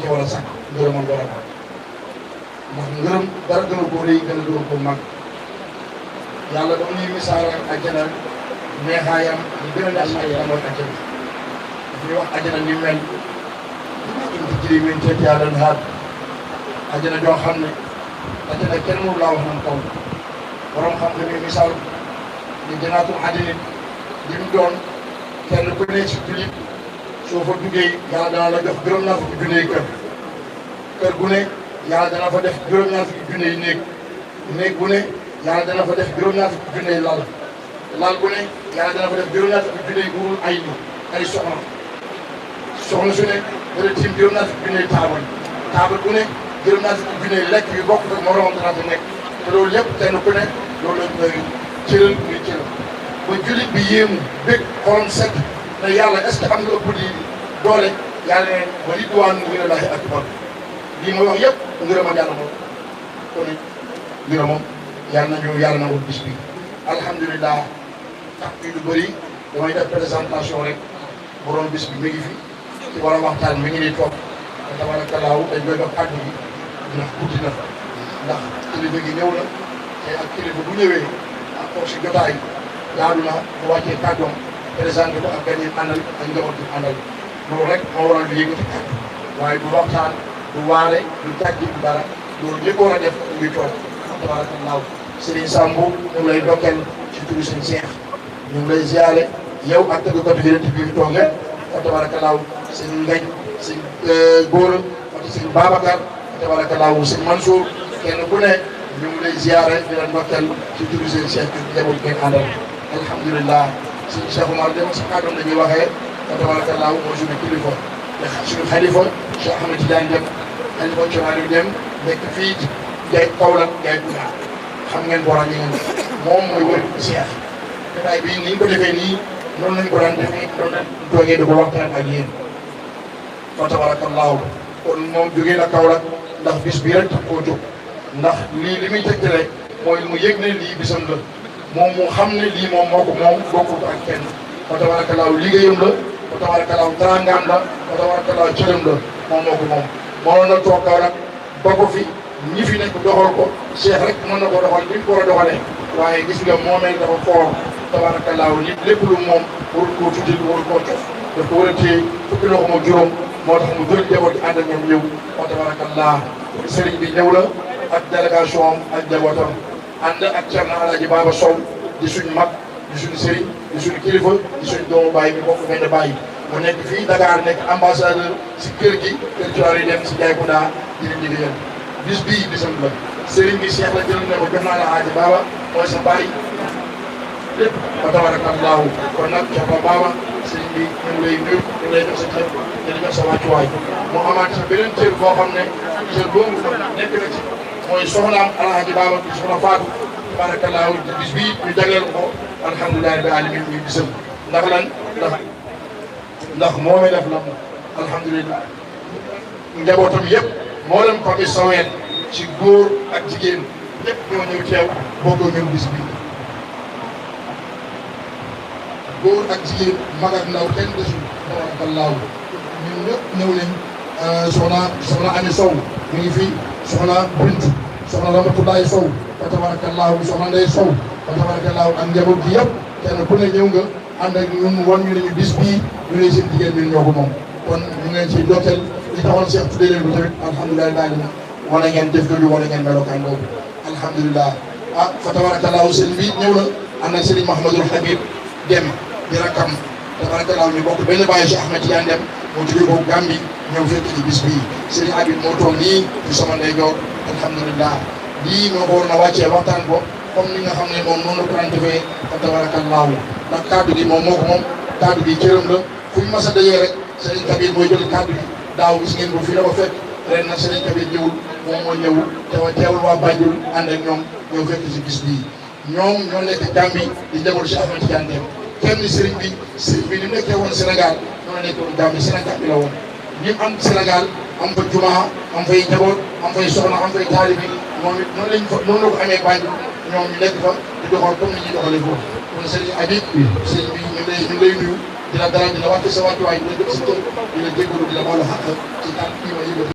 ci war a sàkk ngërëmal borom ndax ngërëm dara gën a ko rëy gën a ko mag yàlla ba ñuy misaal ak àjjana neexaayam ñu gën a neex si àjjana mooy àjjana daf ñuy wax àjjana ni mel inti jiri min teeti yàlla naat àjjana joo xam ne àjjana kenn mënu laa wax nan kaw borom xam-xam yi misaal ni janaatul adnin li mu doon kenn ku ne ci jullit soo fa duggee yàlla dana la jox juróom-ñaar fukki junne kër kër gu ne yàlla dana fa def juróom-ñaar fukki junne yi néeg bu ne yàlla dana fa def juróom-ñaar fukki junne yi lal bu ne yàlla dana fa def juróom-ñaar fukki junne yi wurul ay soxna su ne dana tiim juróom-ñaar fukki junne yi taabal bu ne juróom-ñaar fukki junne yi lekk yu bokk ak moroomam dana fa nekk te loolu yëpp kenn ku ne loolu lañ koy cëral muy cëral ba jullit bi yéemu bég xolam set ne yàlla est ce que am nga ëpp di doole yàlla ne wa ridwaanu minallaahi akbar lii ma wax yëpp ngërëmal yàlla moom kon it ngërëmam yàlla na wut bis bi alhamdulilah tax bi lu bëri damay def présentation rek borom bis bi mi ngi fi ci war a waxtaan mi ngi nii toog te tabaarakalaaw dañ koy dox kàddu gi ndax guddi na ndax kilifa gi ñëw na te ak kilifa bu ñëwee ak toog si jotaay jaadu na bu wàccee kàddoom présenté ko ak gan yi àndal ak njaboot bi àndal loolu rek moo waral di yëngati kàddu waaye du waxtaan du waare du tàggi du dara loolu ñëpp war a def muy toog tabaarakallaahu Serigne Sambu ñu ngi lay dokkeel ci turu seen Cheikh ñu ngi lay ziare yow ak tëggkatu yonent bi fi toog nga tabaarakallaahu seen Ngañ seen Góora wala seen Babacar tabaarakallaahu seen Mansour kenn ku ne ñu ngi lay ziare di leen dokkeel ci turu seen Cheikh bi njaboot ngeen àndal alhamdulilah suñu Cheikh Omar dem si kàddoom dañuy waxee tabaarakallaahu mooy suñu kilifa suñu xalifa Cheikh Ahmed Tidiane Dem xalifa Thierno Dem nekk fii Ndiaye Kaolack Ndiaye Koungheul xam ngeen borom yi ngeen moom mooy wër Cheikh jotaay bi ni ñu ko defee nii noonu lañ ko daan defee noonu lañ toogee di ko waxtaan ak yéen fa tabaarakallaahu kon moom jógee na Kaolack ndax bis bii rek tax koo jóg ndax lii li muy tegtale mooy mu yëg ne lii bisam la moom mu xam ne lii moom moo ko moom bokkul ko ak kenn fa tabaarakallaahu liggéeyam la fa tabaarakallaahu teraangaam la fa tabaarakallaahu cëram la moom moo ko moom mënoon na toog Kaolack ba ko fi ñi fi nekk doxal ko Cheikh rek mën na ko doxal li mu ko war a doxalee waaye gis nga moomeel dafa foor tabaarakallaahu nit lépp lu moom warul koo tuddee warul koo jox daf ko war a téye fukki loxo ma juróom moo tax mu jël njaboot ànd ak ñoom ñëw fa tabaarakallaahu sëriñ bi ñëw la ak délégation am ak njabootam ànd ak Thierno Alaaji Baba Sow di suñu mag di suñu sëriñ di suñu kilifa di suñu doomu baay bi bokk benn baay mu nekk fii Dakar nekk ambassadeur si kër gi kër Thierno yi dem si Ndiaye di leen liggéeyal bis bii bisam la sëriñ bi Cheikh la jël ne ko jox naa la Alaaji Baba mooy sa baay lépp fa tabaarakallaahu kon nag Thierno Baba sëriñ bi ñu ngi lay nuyu ñu ngi lay jox sa cër di la jox sa wàccuwaay mu amaat sa beneen cër boo xam ne cër boobu nekk na ci mooy soxnaam Alaaji Baba di soxna Faatu tabaarakallaahu bis bii ñu jagleel ko alhamdulilah rabbil alamin muy bisam ndax lan ndax moomee def la alhamdulilah njabootam yëpp moo leen ko bi saween ci góor ak jigéen ñëpp ñoo ñëw teew boogoo ñëw bis bi góor ak jigéen mag ak ndaw kenn desul tabaarakallaahu ñun ñëpp ñëw nañ soxna Ami Sow mi ngi fi soxna Bintu soxna Ramatulaay Sow fa tabaarakallaahu soxna Ndey Sow fa tabaarakallaahu ak njaboot gi yëpp kenn ku ne ñëw nga ànd ak ñun wan ñu ne ñu bis bii ñu ne seen jigéen ñun ñoo ko moom kon ñu ngi leen ciy dokkeel li taxoon Cheikh tuddee leen ko tamit alhamdulilah daal di wane ngeen jëf jooju wane ngeen melokaan boobu alhamdulilah ah fa tabaarakallaahu seen bi ñëw na ànd ak Serigne Mahamadul Habib Dem di rakkam tabaarakallaahu ñu bokk benn bàyyi si Ahmed Tidiane Dem moo jógee boobu Gambie ñëw fekk ci bis bii Serigne Habib moo toog nii ci sama ndeyjoor alhamdulilah lii moo ko war na wàccee waxtaan ko comme ni nga xam ne moom noonu la ko daan defee fa tabaarakallaahu ndax kaddu gi moom moo ko moom kaddu gi cëram la fu ñu mas a dajee rek Serigne Kabir mooy jël kaddu gi daaw gis ngeen ko fii la ko fekk ren nag Serigne Kabir ñëwul moom moo ñëw teewul waa Banjul ànd ak ñoom ñoo fekk si bis bii ñoom ñoo nekk Gambie di njaboot si Ahmed Tidiane Dem kenn Serigne bi ni mu nekkee woon Sénégal noonu la nekkoon Gambie Sénégal bi la woon ñi am Sénégal am fa jumaa am fay njaboot am fay soxna am fay taalibi moom it noonu lañ fa noonu la ko amee Banjul ñoom ñu nekk fa di doxal comme ni ñuy doxalee foofu kon Serigne Habib Serigne bi ñu ngi lay nuyu di la dalal di la wàcce sa wàccuwaay di la jël sa kër di la jégalu di la baal a xàq ci tànk kii ma yëngati